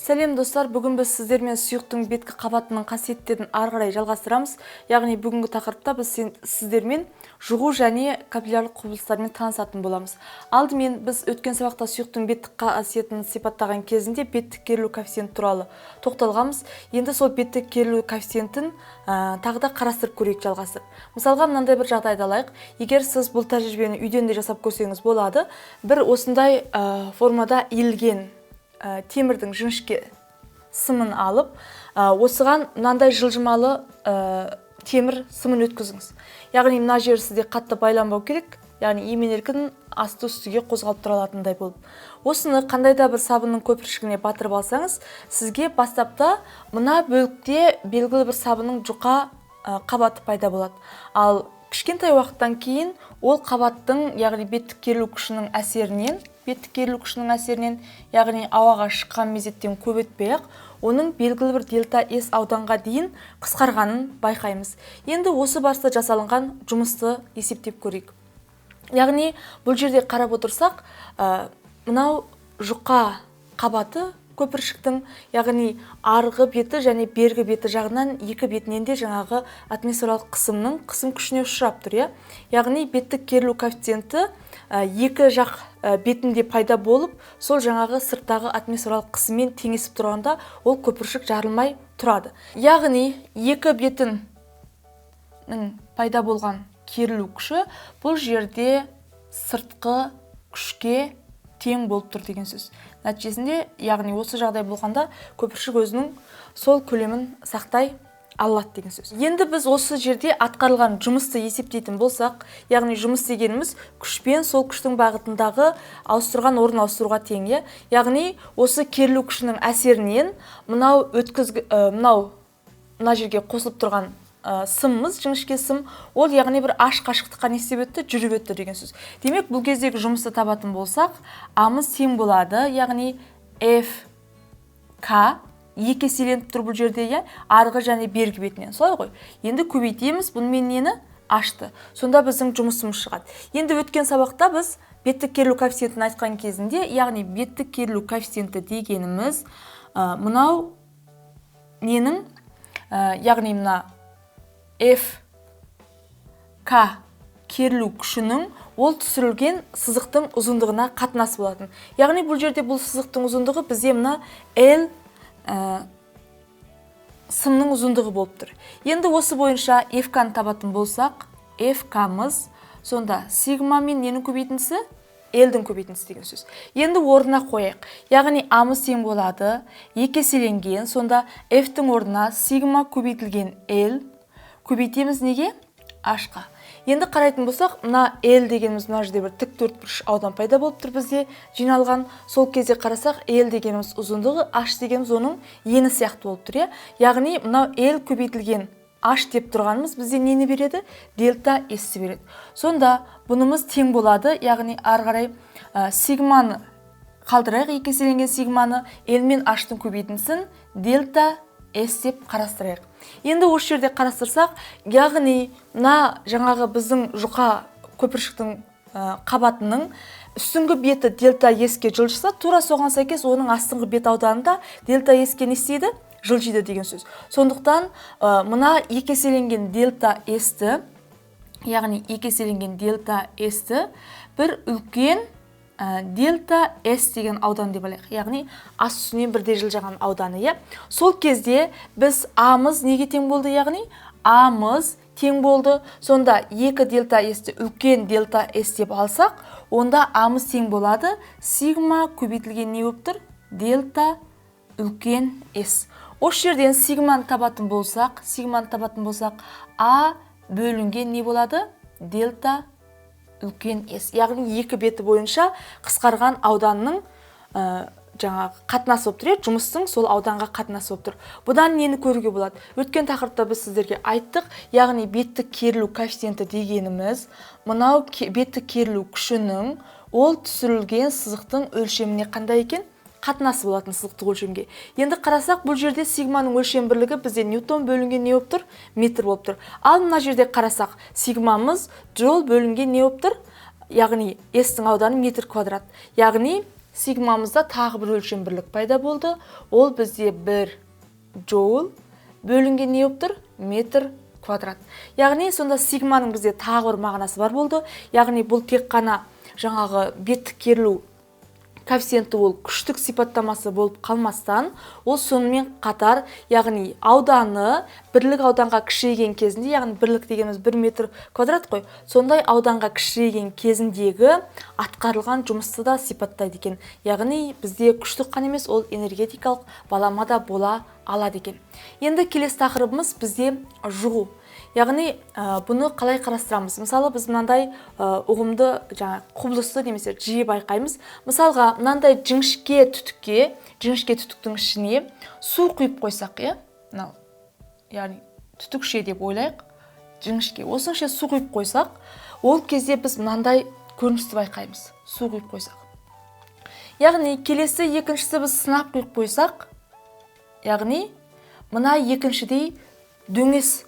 Сәлем, достар! Бүгін біз сіздермен сұйықтың беткі қабатының қасиеттерін ары қарай жалғастырамыз. Яғни бүгінгі тақырыпта біз сіздермен жұғу және капиллярлық құбылыстармен танысатын боламыз. Алдымен біз өткен сабақта сұйықтың беттік қасиетін сипаттаған кезінде беттік керілу коэффициенті туралы тоқталғанбыз. Енді сол беттік керілу коэффициентін тағы да қарастырып көрейік, жалғастырып. Мысалға, мынандай бір жағдайды алайық. Егер сіз бұл тәжірибені үйден де жасап көрсеңіз болады. Бір осындай формада иілген темірдің жіңішке сымын алып, осыған мынандай жылжымалы темір сымын өткізіңіз. Яғни мына жері сізде қатты байланбау керек, яғни емен еркін асты үстіге қозғалып тұра алатындай болып. Осыны қандай да бір сабынның көпіршігіне батырып алсаңыз, сізге бастапта мына бөлікте белгілі бір сабынның жұқа қабаты пайда болады. Ал кішкентай уақыттан кейін ол қабаттың, яғни беттік керілу күшінің әсерінен, беттік керілу күшінің әсерінен, яғни ауаға шыққан мезеттен көп өтпей ақ, оның белгілі бір дельта S ауданға дейін қысқарғанын байқаймыз. Енді осы барыста жасалынған жұмысты есептеп көрейік. Яғни бұл жерде қарап отырсақ, мынау жұқа қабаты көпіршіктің, яғни арғы беті және бергі беті жағынан, екі бетінен де жаңағы атмосфералық қысымның қысым күшіне ұшырап тұр, иә. Яғни беттік керілу коэффициенті екі жақ бетінде пайда болып, сол жаңағы сырттағы атмосфералық қысыммен теңесіп тұрғанда, ол көпіршік жарылмай тұрады. Яғни екі бетінің пайда болған керілу күші бұл жерде сыртқы күшке тең болып тұр деген сөз. Нәтижесінде, яғни осы жағдай болғанда, көпіршік өзінің сол көлемін сақтай алады деген сөз. Енді біз осы жерде атқарылған жұмысты есептейтін болсақ, яғни жұмыс дегеніміз күшпен сол күштің бағытындағы ауыстырған орын ауыстыруға тең, иә. Яғни осы керілу күшінің әсерінен мынау өткізгі, мынау мына жерге қосылып тұрған сымымыз, жіңішке сым, ол яғни бір аш қашықтыққа не істеп өтті, жүріп өтті деген сөз. Демек, бұл кездегі жұмысты табатын болсақ, амыз тең болады, яғни F К екі еселеніп тұр бұл жерде, иә, арғы және бергі бетінен, солай ғой. Енді көбейтеміз бұнымен нені? Ашты. Сонда біздің жұмысымыз шығады. Енді өткен сабақта біз беттік керілу коэффициентін айтқан кезінде, яғни беттік керілу коэффициенті дегеніміз мынау ненің, яғни мына F К керілу күшінің ол түсірілген сызықтың ұзындығына қатынасы болатын. Яғни бұл жерде бұл сызықтың ұзындығы бізде мына L сымның ұзындығы болып тұр. Енді осы бойынша FK-ны табатын болсақ, FK-мыз сонда сигма мен ненің көбейтіндісі? L-дің көбейтіндісі деген сөз. Енді орнына қояйық. Яғни А-мыз тең болады, екі еселенген, сонда F-тің орнына сигма көбейтілген L көбейтеміз неге? H-қа. Енді қарайтын болсақ, мына L дегеніміз мына жерде бір тік төртбұрыш аудан пайда болып тұр бізде жиналған. Сол кезде қарасақ, L дегеніміз ұзындығы, H дегеніміз оның ені сияқты болып тұр, иә. Яғни мынау L көбейтілген H деп тұрғанымыз бізде нені береді? Дельта S береді. Сонда бұнымыз тең болады, яғни ары қарай сигманы қалдырайық, екі еселенген сигманы, L мен H-тың көбейтіндісін дельта S деп қарастырайық. Енді осы жерде қарастырсақ, яғни мына жаңағы біздің жұқа көпіршіктің қабатының үстіңгі беті дельта S-ке жылжыса, тура соған сәйкес оның астыңғы бет ауданында дельта S-ке не істейді? Жылжиды деген сөз. Сондықтан мына екі еселенген дельта S-ті, яғни екі еселенген дельта S-ті бір үлкен дельта S деген аудан деп алайық. Яғни асты үстінен бірдей жылжыған ауданы, иә. Сол кезде біз А-мыз неге тең болды, яғни А-мыз тең болды. Сонда екі дельта S-ті үлкен дельта S деп алсақ, онда А-мыз тең болады. Сигма көбейтілген не болып тұр? Дельта үлкен S. Осы жерден сигманы табатын болсақ, сигманы табатын болсақ, А бөлінген не болады? Дельта үлкен S. Яғни екі беті бойынша қысқарған ауданның жаңағы қатынасы болып тұр, иә, жұмыстың сол ауданға қатынасы болып тұр. Бұдан нені көруге болады? Өткен тақырыпта біз сіздерге айттық, яғни беттік керілу коэффициенті дегеніміз мынау беттік керілу күшінің ол түсірілген сызықтың өлшеміне қандай екен? Қатынасы болатын сызықтық өлшемге. Енді қарасақ, бұл жерде сигманың өлшем бірлігі бізде ньютон бөлінген не болып тұр? Метр болып тұр. Ал мына жерде қарасақ, сигмамыз джоуль бөлінген не болып тұр? Яғни S-тің ауданы метр квадрат. Яғни Сигмамызда тағы бір өлшем бірлік пайда болды. Ол бізде 1 джоул бөлінген не болып тұр? Метр квадрат. Яғни сонда сигманың бізде тағы бір мағынасы бар болды. Яғни бұл тек қана жаңағы беттік керілу коэффициенті, ол күштік сипаттамасы болып қалмастан, ол сонымен қатар, яғни ауданы бірлік ауданға кішірейген кезінде, яғни бірлік дегеніміз 1 метр квадрат қой, сондай ауданға кішірейген кезіндегі атқарылған жұмысты да сипаттайды екен. Яғни бізде күштік қана емес, ол энергетикалық балама да бола алады екен. Енді келесі тақырыбымыз бізде жұғу. Яғни бұны қалай қарастырамыз? Мысалы, біз мынандай ұғымды, жаңа құбылысты немесе жиі байқаймыз. Мысалға, мынандай жіңішке түтікке, жіңішке түтіктің ішіне су құйып қойсақ, иә, мынау, яғни түтікше деп ойлайық, жіңішке. Осының ішіне су құйып қойсақ, ол кезде біз мынандай көріністі байқаймыз. Су құйып қойсақ. Яғни келесі екіншісі, біз сынап құйып қойсақ, яғни мына екіншідей дөңес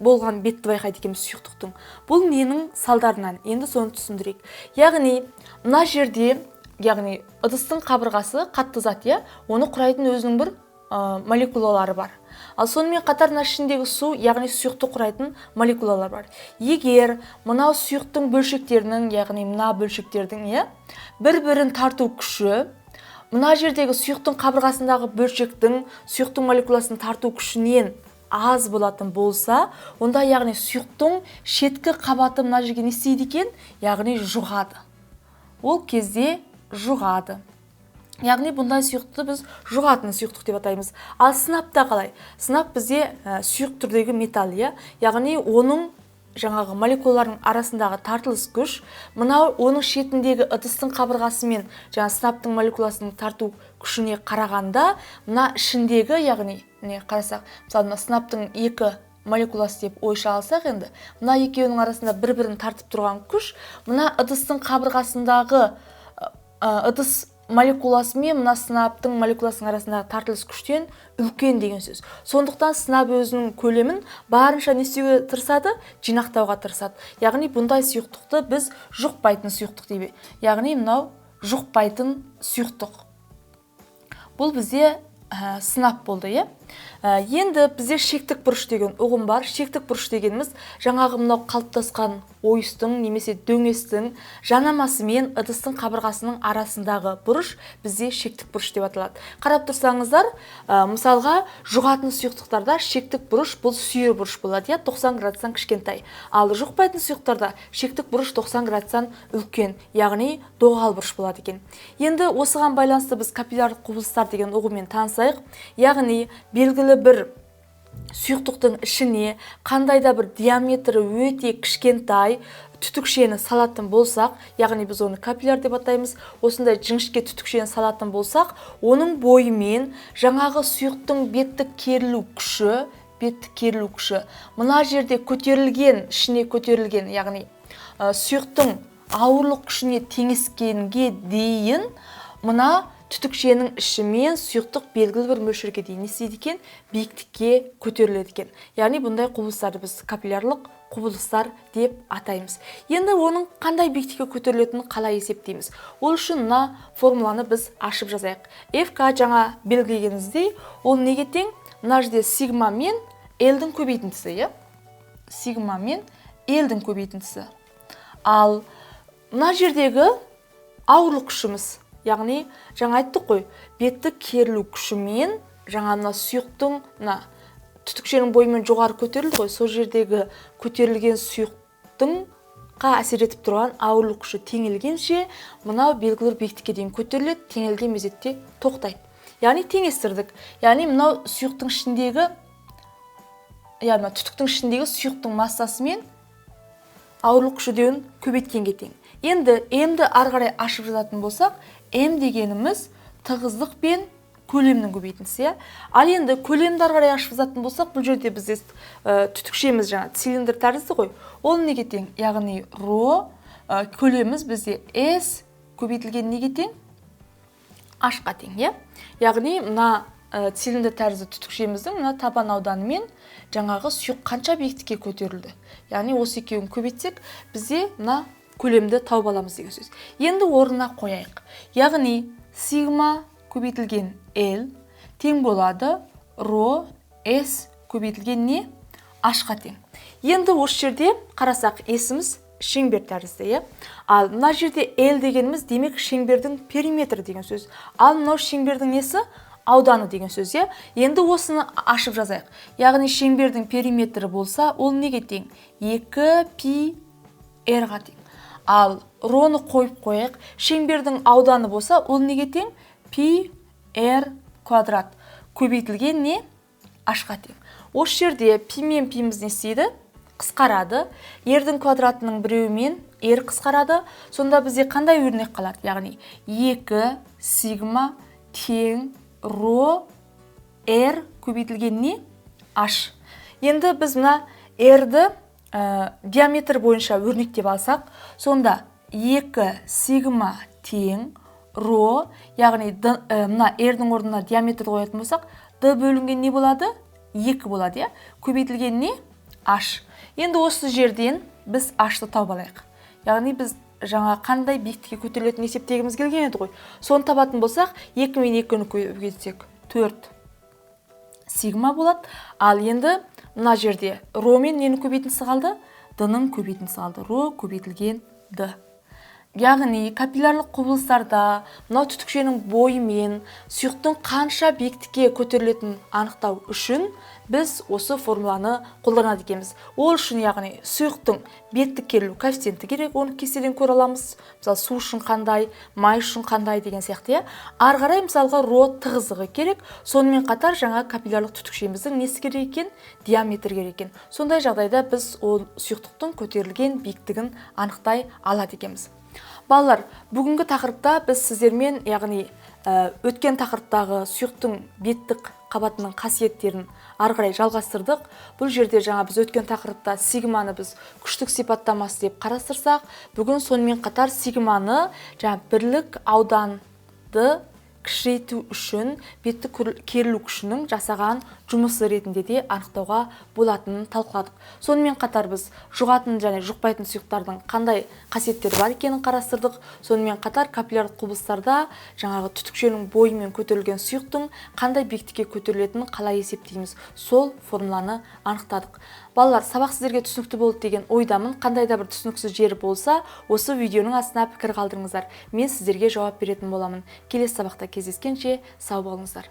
болған бетті байқайды екенбіз сұйықтықтың. Бұл ненің салдарынан? Енді соны түсіндірейік. Яғни мына жерде, яғни ыдыстың қабырғасы қатты зат, иә, оны құрайтын өзінің бір молекулалары бар. Ал сонымен қатар мына ішіндегі су, яғни сұйықты құрайтын молекулалар бар. Егер мынау сұйықтың бөлшектерінің, яғни мына бөлшектердің, иә, бір-бірін тарту күші мына жердегі сұйықтың қабырғасындағы бөлшектің, сұйықтың молекуласын тарту күшінен аз болатын болса, онда, яғни сұйықтың шеткі қабаты мына жерге не істейді екен? Яғни жұғады. Ол кезде жұғады. Яғни бұндай сұйықты біз жұғатын сұйықтық деп атаймыз. Ал сынапта қалай? Сынап бізде сұйық түрдегі металл, иә? Яғни оның жаңағы молекулалардың арасындағы тартылыс күш мынау оның шетіндегі ыдыстың қабырғасы мен жаңа сынаптың молекуласының тарту күшіне қарағанда мына ішіндегі, яғни міне қарасақ, мысалы, мына сынаптың екі молекуласы деп ойша алсақ, енді мына екеуінің арасында бір-бірін тартып тұрған күш мына ыдыстың қабырғасындағы ыдыс молекуласы мен мына сынаптың молекуласының арасындағы тартылыс күштен үлкен деген сөз. Сондықтан сынап өзінің көлемін барынша не істеуге тырысады? Жинақтауға тырысады. Яғни бұндай сұйықтықты біз жұқпайтын сұйықтық дейміз. Яғни мынау жұқпайтын сұйықтық. Бұл бізде сынап болды, иә? Енді бізде шектік бұрыш деген ұғым бар. Шектік бұрыш дегеніміз жаңағы мынау қалыптасқан ойыстың немесе дөңестің жанамасы мен ыдыстың қабырғасының арасындағы бұрыш бізде шектік бұрыш деп аталады. Қарап тұрсаңыздар, мысалға, жұғатын сұйықтықтарда шектік бұрыш бұл сүйір бұрыш болады, иә, 90 градустан кішкентай. Ал жұқпайтын сұйықтарда шектік бұрыш 90 градустан үлкен, яғни доғал бұрыш болады екен. Енді осыған байланысты біз капиллярлық құбылыстар деген ұғыммен танысайық. Яғни белгілі бір сұйықтықтың ішіне қандай да бір диаметрі өте кішкентай түтікшені салатын болсақ, яғни біз оны капилляр деп атаймыз, осындай жіңішке түтікшені салатын болсақ, оның бойымен жаңағы сұйықтың беттік керілу күші, беттік керілу күші мына жерде көтерілген, ішіне көтерілген, яғни сұйықтың ауырлық күшіне теңескенге дейін мына түтікшенің ішімен сұйықтық белгілі бір мөлшерге дейін не істейді екен? Биіктікке көтеріледі екен. Яғни бұндай құбылыстарды біз капиллярлық құбылыстар деп атаймыз. Енді оның қандай биіктікке көтерілетінін қалай есептейміз? Ол үшін мына формуланы біз ашып жазайық. ФК жаңа белгілегеніміздей, ол неге тең? Мына жерде сигма мен L-дің көбейтіндісі, иә? Сигма мен L-дің көбейтіндісі. Ал мына жердегі ауырлық күшіміз, яғни жаңа айттық қой, беттік керілу күшімен жаңа мына сұйықтың мына түтікшенің бойымен жоғары көтерілді ғой, сол жердегі көтерілген сұйықтың әсер етіп тұрған ауырлық күші теңелгенше мынау белгілі бір биіктікке дейін көтеріледі, теңелген мезетте тоқтайды. Яғни теңестірдік. Яғни мынау сұйықтың ішіндегі, яғни мына түтіктің ішіндегі сұйықтың массасы мен ауырлық күші деуін көбейткенге тең. Енді М-ді ары қарай ашып жазатын болсақ, М дегеніміз тығыздық пен көлемнің көбейтіндісі, иә? Ал енді көлемді ары қарай ашып жазатын болсақ, бұл жерде бізде түтікшеміз жаңа цилиндр тәрізді ғой. Ол неге тең? Яғни ро көлеміміз бізде S көбейтілген неге тең? H-қа тең, иә? Яғни мына цилиндр тәрізді түтікшеміздің мына табан ауданымен жаңағы сұйық қанша биіктікке көтерілді. Яғни осы екеуін көбейтсек, бізде мына көлемді тауып аламыз деген сөз. Енді орнына қояйық. Яғни сигма көбейтілген L тең болады ро S көбейтілген не? H-қа тең. Енді осы жерде қарасақ, S-іміз шеңбер тәрізді, иә? Ал мына жерде L дегеніміз демек шеңбердің периметрі деген сөз. Ал мынау шеңбердің несі? Ауданы деген сөз, иә? Енді осыны ашып жазайық. Яғни шеңбердің периметрі болса, ол неге тең? 2 пи R-ға тең. Ал роны қойып қояйық. Шеңбердің ауданы болса, ол неге тең? Пи R квадрат көбейтілген не? H-қа тең. Осы жерде пи мен пиміз не істейді? Қысқарады. R-дің квадратының біреуімен R қысқарады. Сонда бізде қандай өрнек қалады? Яғни 2 сигма тең ро R көбейтілген не? H. Енді біз мына R-ді диаметр бойынша өрнектеп алсақ, сонда 2 сигма тең ро, яғни мына R-дің орнына диаметрді қоятын болсақ, D бөлінген не болады? 2 болады, иә? Көбейтілген не? H. Енді осы жерден біз H-ты тауып алайық. Яғни біз жаңа қандай биіктікке көтерілетінін есептегіміз келген еді ғой. Соны табатын болсақ, 2 мен 2-ні көбейтсек 4 сигма болады. Ал енді мына жерде ро мен ненің көбейтіндісі қалды? D-ның көбейтіндісі қалды. Ро көбейтілген D. Яғни капиллярлық құбылыстарда мынау түтікшенің бойымен сұйықтың қанша биіктікке көтерілетінін анықтау үшін біз осы формуланы қолданады екенбіз. Ол үшін яғни сұйықтың беттік керілу коэффициенті керек, оны кестеден көре аламыз. Мысалы, су үшін қандай, май үшін қандай деген сияқты, иә. Ары қарай мысалға ро тығыздығы керек. Сонымен қатар жаңа капиллярлық түтікшеміздің несі керек екен? Диаметрі керек екен. Сондай жағдайда біз ол сұйықтықтың көтерілген биіктігін анықтай алады екенбіз. Балалар, бүгінгі тақырыпта біз сіздермен, яғни өткен тақырыптағы сұйықтың беттік қабатының қасиеттерін ары қарай жалғастырдық. Бұл жерде жаңа біз өткен тақырыпта сигманы біз күштік сипаттамасы деп қарастырсақ, бүгін сонымен қатар сигманы жаңа бірлік ауданды кішірейту үшін беттік керілу күшінің жасаған жұмысы ретінде де анықтауға болатынын талқыладық. Сонымен қатар біз жұғатын және жұқпайтын сұйықтардың қандай қасиеттері бар екенін қарастырдық. Сонымен қатар капиллярлық құбылыстарда жаңағы түтікшенің бойымен көтерілген сұйықтың қандай биіктікке көтерілетінін қалай есептейміз, сол формуланы анықтадық. Балалар, сабақ сіздерге түсінікті болды деген ойдамын. Қандай да бір түсініксіз жері болса, осы видеоның астына пікір қалдырыңыздар. Мен сіздерге жауап беретін боламын. Келесі сабақта кездескенше сау болыңыздар.